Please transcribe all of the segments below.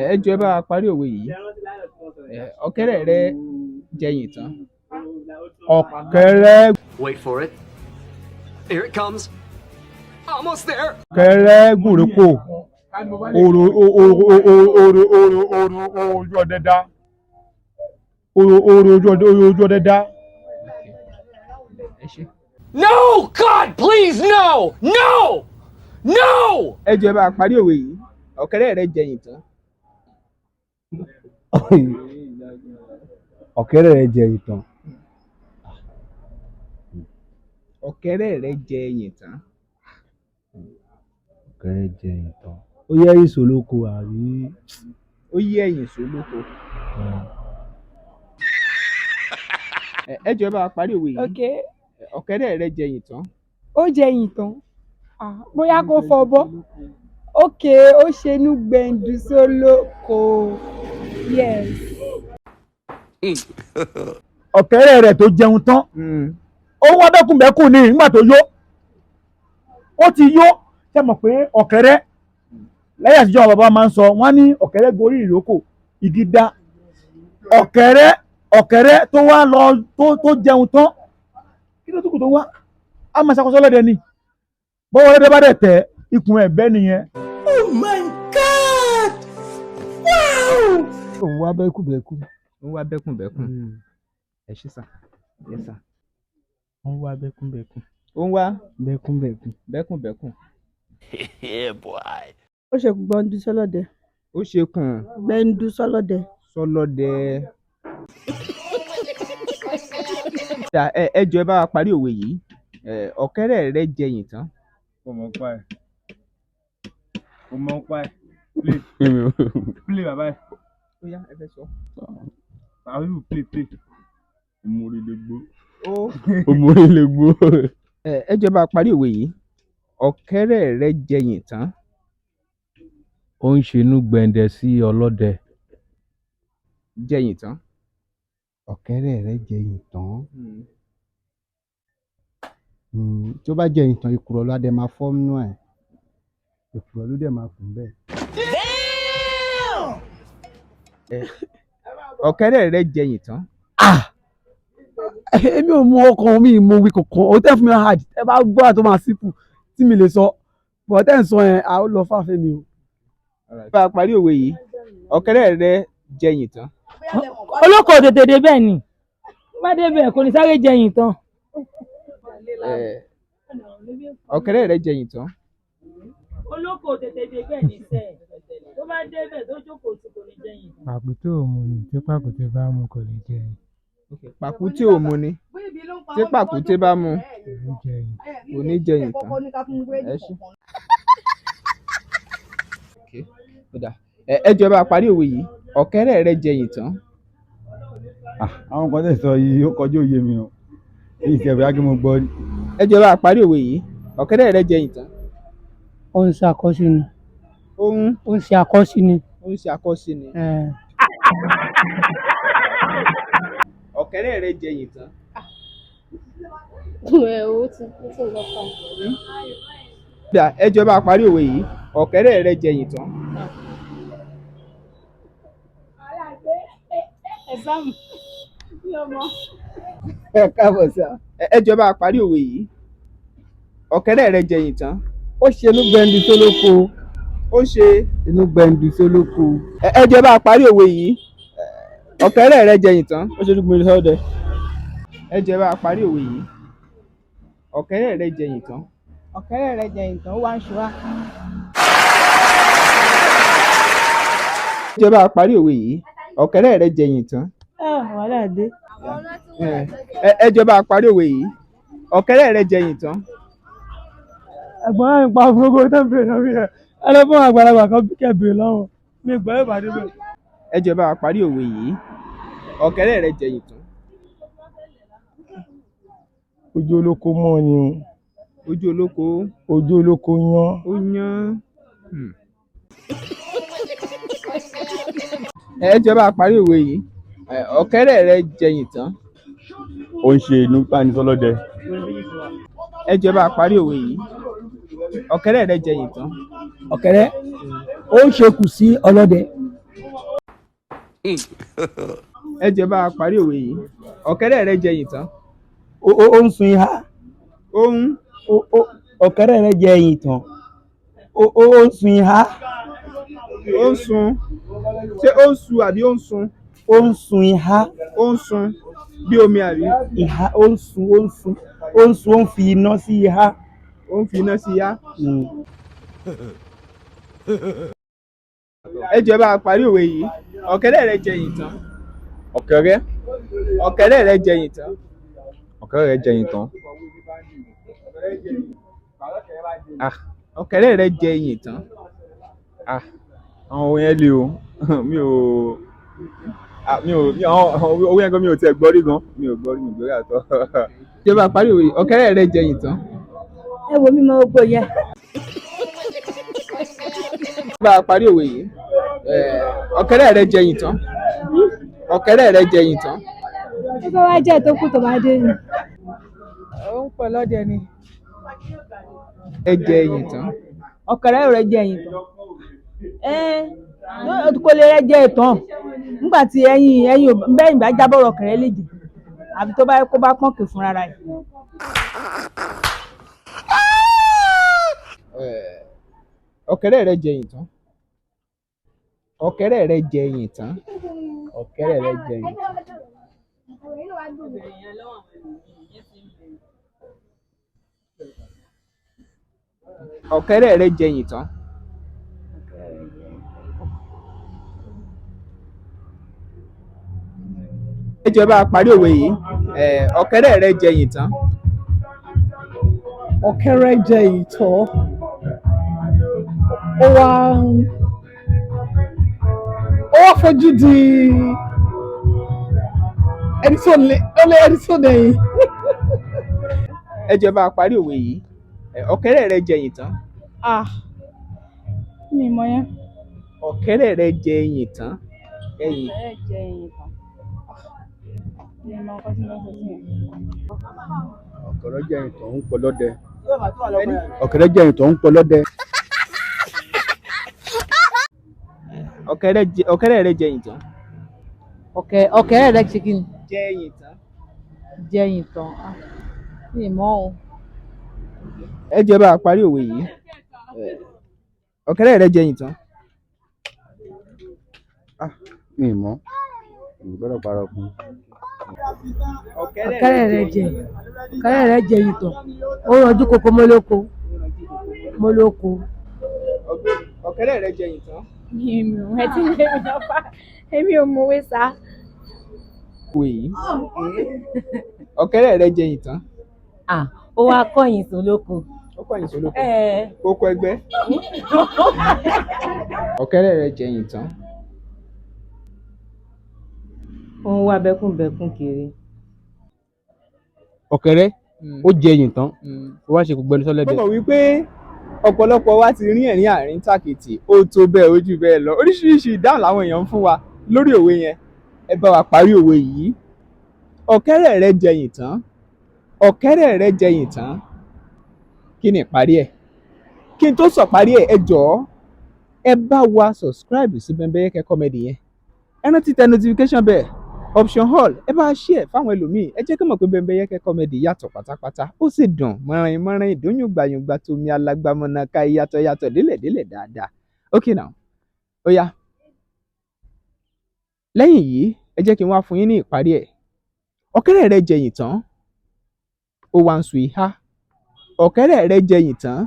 Ẹ jọ̀ọ́ ẹ bá wa parí òwe yìí. Ọ̀kẹ́rẹ́ rẹ jẹyìn tán. Ọ̀kẹ́rẹ́. Wait for it. Here it comes. Almost there. Ọ̀kẹ́rẹ́ gùnrékò oro oro oro oro oro ojú ọdẹ dá oro oro ojú ọdẹ ojú ọdẹ dá. Ẹ ṣé. No! God, please, no! No! No! Ẹ jọ̀ọ́ ẹ bá wa parí òwe yìí. Ọ̀kẹ́rẹ́ rẹ jẹyìn tán. Ọ̀kẹ́rẹ́ rẹ̀ jẹ ìtàn. Ọ̀kẹ́rẹ́ rẹ jẹ ẹyìn tán. Ọ̀kẹ́rẹ́ jẹ ìtàn. Ó yẹ èso lóko àbí. Ó yí ẹ̀yìn sólóko. Ẹ jọ̀ọ́ ẹ bá wa parí òwe yìí. Okay. Ọ̀kẹ́rẹ́ rẹ jẹyìn tán. Ó jẹ ẹyìn tán. Ah, bóyá kó fọbọ́. Okay, ó ṣenú gbẹ̀ǹdù sólóko. Yes. Ọ̀kẹ́rẹ́ rẹ̀ tó jẹun tán, ó wá bẹ́kùnbẹ́kùn ní nígbà tó yó, ó ti yó. Ṣe mọ̀ pé ọ̀kẹ́rẹ́ lẹ́yìn àtijọ́, àwọn bàbá máa ń sọ wọ́n ní ọ̀kẹ́rẹ́ gorí ìrókò igi dá. Ọ̀kẹ́rẹ́ tó wá lọ tó jẹun tán, kí ló tún kù tó wá? Á máa ṣàkóso ọlọ́dẹ ni. Bọ́wọ́ ọlọ́dẹ bá dẹ̀ tẹ̀ ikùn ẹ̀ bẹ́ nìyẹn. Oh my God! Wow! Òun wá bẹ́kùbẹ́kù. Ó ń wá bẹ́kùnbẹ́kùn. Ẹ ṣé sà. Yes sà. Ó ń wá bẹ́kúnbẹ́kún. Ó ń wá bẹ́kúnbẹ́kún. Bẹ́kùnbẹ́kùn. Ó ṣe gbọ̀ǹdù sọlọ́dẹ. Ó ṣe kùn Gbẹ̀ǹdù sọlọ́dẹ. Sọlọ́dẹ. Ẹ jọ̀ọ́ ẹ bá wa parí òwe yìí. Ọ̀kẹ́rẹ́ rẹ jẹyìn tán. Kò mọ̀ pa ẹ̀. Kò mọ̀ pa ẹ̀. Play. Play bàbá ẹ̀. Ó yá, ẹ fẹ́ sọ. Àwọn people play play. Òmùrèlégbó. Ó. Òmùrèlégbó. Ẹ jọ̀ọ́ ẹ bá wa parí òwe yìí. Ọ̀kẹ́rẹ́ rẹ jẹyìn tán. Ó ń ṣenú gbẹ̀ǹdẹ̀ sí ọlọ́dẹ. Jẹyìn tán. Ọ̀kẹ́rẹ́ rẹ̀ jẹ ìtàn. Tí ó bá jẹ ìtàn, ìkùrọ̀ ló á dẹ̀ máa fọ́ nínú ẹ̀. Ìkùrọ̀ ló dẹ̀ máa kùn bẹ́ẹ̀. Ọ̀kẹ́rẹ́ rẹ jẹyìn tán. Èmi ò mọ ọkàn mi mọ wí kankan. Ó tẹ́ fún mi hard. Ẹ bá gbọ́ àtọ́ máa sípù tí mi lè sọ bọ̀ tẹ́ ń sọ yẹn, a ó lọ fàáfẹ́ mi o. Ẹ bá wa parí òwe yìí. Ọ̀kẹ́rẹ́ rẹ jẹyìn tán. Olóko ò tètè débẹ̀ ni, bá débẹ̀ kò ní sáré jẹyìn tán. Ọ̀kẹ́rẹ́ rẹ jẹyìn tán. Olóko ò tètè débẹ̀ ní sẹ́ẹ̀, tó bá débẹ̀ tó jókòó tí kò ní jẹyìn tán. Pàkúté ò mú ni, tí pàkúté bá mú kò lè jẹyìn. Pàkúté ò mú ni, tí pàkúté bá mú Kò ní jẹyìn. Kò ní jẹyìn tán. Ẹ ṣé. Okay, ó dáa. Ẹ jọ̀ọ́ ẹ bá wa parí òwe yìí. Ọ̀kẹ́rẹ́ rẹ jẹyìn tán. Àwọn kan tẹ̀ sọ yìí, ó kọjú òye mi o. Èyí ti ẹ̀bùrá kí mo gbọ́ rí. Ẹ jọ̀ọ́ ẹ bá wa parí òwe yìí. Ọ̀kẹ́rẹ́ rẹ jẹyìn tán. Ó ń ṣe àkọ́sí ni. Ó ń. Ó ń ṣe àkọ́sí ni. Ó ń ṣe àkọ́sí ni. Ọ̀kẹ́rẹ́ rẹ jẹyìn tán. Ẹ ó ti lọ fà. Ó dáa, ẹ jọ̀ọ́ ẹ bá wa parí òwe yìí. Ọ̀kẹ́rẹ́ rẹ jẹyìn tán. Ẹ̀sáàmù mi ò mọ̀. Ẹ káàbọ̀ sá. Ẹ jọ̀ọ́ ẹ bá wa parí òwe yìí. Ọ̀kẹ́rẹ́ rẹ jẹyìn tán. Ó ṣe inú gbẹ̀ǹdù sólóko. Ó ṣe inú gbẹ̀ǹdù sólóko. Ẹ jọ̀ọ́ ẹ bá wa parí òwe yìí. Ọ̀kẹ́rẹ́ rẹ jẹyìn tán. Ó ṣe inú gbẹ̀ǹdù sọlọ́dẹ. Ẹ jọ̀ọ́ ẹ bá wa parí òwe yìí. Ọ̀kẹ́rẹ́ rẹ jẹyìn tán. Ọ̀kẹ́rẹ́ rẹ jẹyìn tán, ó wá ń ṣe wá. Ẹ jọ̀ọ́ ẹ bá wa parí òwe yìí. Ọ̀kẹ́rẹ́ rẹ jẹyìn tán. Wàhálà dé. Ẹ jọ̀ọ́ ẹ bá wa parí òwe yìí. Ọ̀kẹ́rẹ́ rẹ jẹyìn tán. Ẹ̀gbọ́n náà ń pa gbogbo tó ń bèrè lórí ẹ̀. Ẹ lọ fún àgbàlagbà kan kẹ́ bèrè lọ́wọ́ mi gbọ́ ẹ̀ bá débẹ̀. Ẹ jọ̀ọ́ ẹ bá wa parí òwe yìí. Ọ̀kẹ́rẹ́ rẹ jẹyìn tán. Ojú olóko mọ́ ni o. Ojú olóko. Ojú olóko yán. Ó yán. Ẹ jọ̀ọ́ ẹ bá wa parí òwe yìí. Ọ̀kẹ́rẹ́ rẹ jẹyìn tán. Ó ń ṣe inú pánisọ́lọ́dẹ. Ẹ jọ̀ọ́ ẹ bá wa parí òwe yìí. Ọ̀kẹ́rẹ́ rẹ jẹyìn tán. Ọ̀kẹ́rẹ́ ó ń ṣekù sí ọlọ́dẹ. Ẹ jẹ́ bá a parí òwe yìí. Ọ̀kẹ́rẹ́ rẹ jẹyìn tán. Ó ń sun ihá. Ó ń. Ọ̀kẹ́rẹ́ rẹ jẹ ẹyin tán. Ó ń sun ihá. Ó ń sun. Ṣé ó ń su àbí ó ń sun? Ó ń sun ihá. Ó ń sun bí omi àbí? Ihá, ó ń sun, ó ń sun, ó ń sun, ó ń fi iná sí ihá. Ó ń fi iná sí ihá. Ẹ jẹ́ bá a parí òwe yìí. Ọ̀kẹ́rẹ́ rẹ jẹyìn tán. Ọ̀kẹ́rẹ́. Ọ̀kẹ́rẹ́ rẹ jẹyìn tán. Ọ̀kẹ́rẹ́ rẹ jẹyìn tán. Ah. Ọ̀kẹ́rẹ́ rẹ jẹyìn tán. Ah, àwọn owó yẹn le o. Mi ò ah, mi ò mi àwọn owó yẹn gan mi ò tiẹ̀ gbọ́ rí gan, mi ò gbọ́ rí, mi ò gbọ́ rí àtọ́. Jẹ́ bá a parí òwe yìí. Ọ̀kẹ́rẹ́ rẹ jẹyìn tán. Ẹ wo mímọ gbogbo yẹn. Bá a parí òwe yìí. Ọ̀kẹ́rẹ́ rẹ jẹyìn tán. Ọ̀kẹ́rẹ́ rẹ jẹyìn tán. Ó fẹ́ wá jẹ́ tó kù tó bá dé ni. Ó ń pọ̀ lọ́dẹ ni. Ẹ jẹyìn tán. Ọ̀kẹ́rẹ́ rẹ̀ jẹ ẹyin tán. Ẹ́n, kò lè rẹ jẹ ìtàn nígbà tí ẹyin ẹyin bẹ́ẹ̀ ìgbà jábọ̀rọ̀ ọ̀kẹ́rẹ́ lè jẹ àbí tó bá kó bá pọ̀nkì fúnra rẹ̀. Ọ̀kẹ́rẹ́ rẹ jẹyìn tán. Ọ̀kẹ́rẹ́ rẹ jẹyìn tán. Ọ̀kẹ́rẹ́ rẹ jẹyìn tán. Ọ̀kẹ́rẹ́ rẹ jẹyìn tán. Ẹ jẹ́ bá a parí òwe yìí. Ọ̀kẹ́rẹ́ rẹ jẹyìn tán. Ọ̀kẹ́rẹ́ jẹ ìtọ́. Ó wá fojú di ẹni tó lé ó lé ẹni tó lẹ́yìn. Ẹ jẹ́ bá a parí òwe yìí. Ọ̀kẹ́rẹ́ rẹ jẹyìn tán. Ah, mi mọ̀ yẹn. Ọ̀kẹ́rẹ́ rẹ jẹyìn tán. Ẹyìn. Ọ̀kẹ́rẹ́ jẹ ẹyin tán. Mi mọ̀ nǹkan tí mo fẹ́ sọ sí yẹn. Ọ̀kẹ́rẹ́ jẹ́ ìtàn ń pọ̀ lọ́dẹ. Ọ̀kẹ́rẹ́ jẹ́ ìtàn ń pọ̀ lọ́dẹ. Ọ̀kẹ́rẹ́ rẹ jẹyìn tán. Ọ̀kẹ́rẹ́ rẹ̀ ṣe kí ni? Jẹyìn tán. Jẹyìn tán. Ah, mi mọ̀ o. Ẹ jẹ́ bá a parí òwe yìí. Ọ̀kẹ́rẹ́ rẹ jẹyìn tán. Mi ì mọ̀, mi ò gbọ́dọ̀ parọ́ fún un. Ọ̀kẹ́rẹ́ rẹ jẹ ọ̀kẹ́rẹ́ rẹ jẹ ìtàn. Ó rọjú koko mọ́lóko mọ́lóko. Ọ̀kẹ́rẹ́ rẹ jẹyìn tán. Mi ò ẹ ti lé mi lọ́fà, èmi ò mọ̀wé sá. Òwe yìí. Ọ̀kẹ́rẹ́ rẹ jẹyìn tán. Ah, ó wá kọ̀yìn sólóko. Ó kọ̀yìn sólóko. Kókó ẹgbẹ́. Ọ̀kẹ́rẹ́ rẹ jẹyìn tán. Ó ń wá bẹ́kùnbẹ́kùn kiri. Ọ̀kẹ́rẹ́ ó jẹ ẹyìn tán, ó wá ṣe kò gbẹnu sọ́lẹ́dẹ̀. Mo mọ̀ wípé ọ̀pọ̀lọpọ̀ wa ti rí ẹ̀rín àárín tàkìtì, ó tó bẹ́ẹ̀ ó jù bẹ́ẹ̀ lọ. Oríṣiríṣi ìdáhùn làwọn èèyàn ń fún wa lórí òwe yẹn. Ẹ bá wa parí òwe yìí. Ọ̀kẹ́rẹ́ rẹ jẹyìn tán. Ọ̀kẹ́rẹ́ rẹ jẹyìn tán. Kí ni ìparí ẹ̀? Kí n tó sọ parí ẹ̀, ẹ jọ̀ọ́ ẹ bá wa subscribe sí Bembeyeke Comedy yẹn. Ẹ rántí tẹ notification bell option hall, ẹ bá share fáwọn ẹlòmíì. Ẹ jẹ́ kí mọ̀ pé Bembeyeke Comedy yàtọ̀ pátápátá, ó sì dùn mọ́rin mọ́rin ìdúnyùngbàyùngbà tómi alágbàmọ̀nà ká yàtọ̀ yàtọ̀ délẹ̀ délẹ̀ dáadáa. Okay now, ó yá. Lẹ́yìn yìí, ẹ jẹ́ kí n wá fún yín ní ìparí ẹ̀. Ọ̀kẹ́rẹ́ rẹ jẹyìn tán, ó wá ń sun ihá. Ọ̀kẹ́rẹ́ rẹ jẹyìn tán,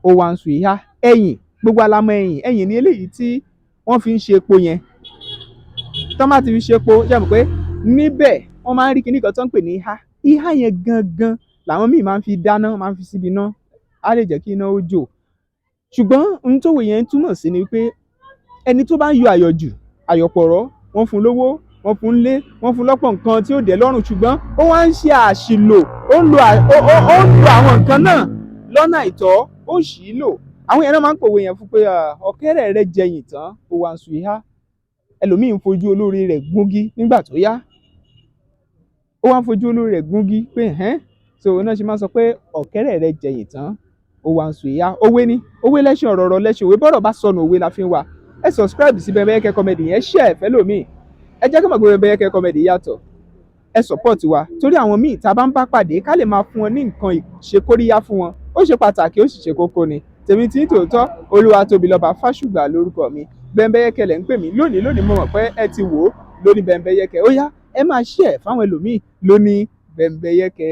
ó wá ń sun ihá. Ẹyìn, gbogbo alamọ ẹyìn, ẹyìn ni eléyìí tí wọ́n fi ń ṣe epo yẹn. Tọ́ bá ti fi ṣe epo, ṣe mọ̀ pé níbẹ̀ wọ́n máa ń rí kinní kan tó ń pè ní ihá. Ihá yẹn gangan làwọn míì máa ń fi dáná, máa ń fi síbi iná, á lè jẹ́ kí iná ó jò. Ṣùgbọ́n ohun tówe yẹn túmọ̀ sí ni wípé ẹni tó bá ń yọ àyọ̀jù, àyọ̀pọ̀rọ̀, wọ́n fún lówó, wọ́n fún lé, wọ́n fún lọ́pọ̀ nǹkan tí ó dẹ̀ lọ́rùn, ṣùgbọ́n ó wá ń ṣe àṣìlò, ó ń lo àwọn nǹkan náà lọ́nà àìtọ́, ó ń ṣì í lò. Àwọn yẹn náà máa ń pòwe yẹn fún pé ọ̀kẹ́rẹ́ rẹ jẹyìn tán, ó wá ń sun ihá. Ẹlòmíì ń fojú olórí rẹ̀ gúngi nígbà tó yá. Ó wá ń fojú olórí rẹ̀ gúngi pé ẹ̀hẹ́n. So òun náà ṣe máa ń sọ pé ọ̀kẹ́rẹ́ rẹ jẹyìn tán, ó wá ń sun ihá. Òwe ni, òwe lẹ́ṣin ọ̀rọ̀, ọ̀rọ̀ lẹ́ṣin òwe, bọ́rọ̀ bá sọnù òwe la fi ń wá. Ẹ subscribe sí Bembeyeke Comedy yẹn, share fẹ́lòmíì. Ẹ jẹ́ kí mọ̀ pé Bembeyeke Comedy yàtọ̀. Ẹ support wa torí àwọn míì tá a bá ń bá pàdé ká lè máa fún wọn ní nǹkan ìṣekóríyá fún wọn. Ó ṣe pàtàkì, ó sì ṣe kókó ni. Tèmi tí ń tòótọ́, Olúwatóbilọ́ba Fásùgbà lórúkọ mi. Bembeyeke lẹ̀ ń pè mí lónìí lónìí. Mo mọ̀ pé ẹ ti wò ó lóní Bembeyeke. Ó yá, ẹ máa share fáwọn ẹlòmíì lóní Bembeyeke.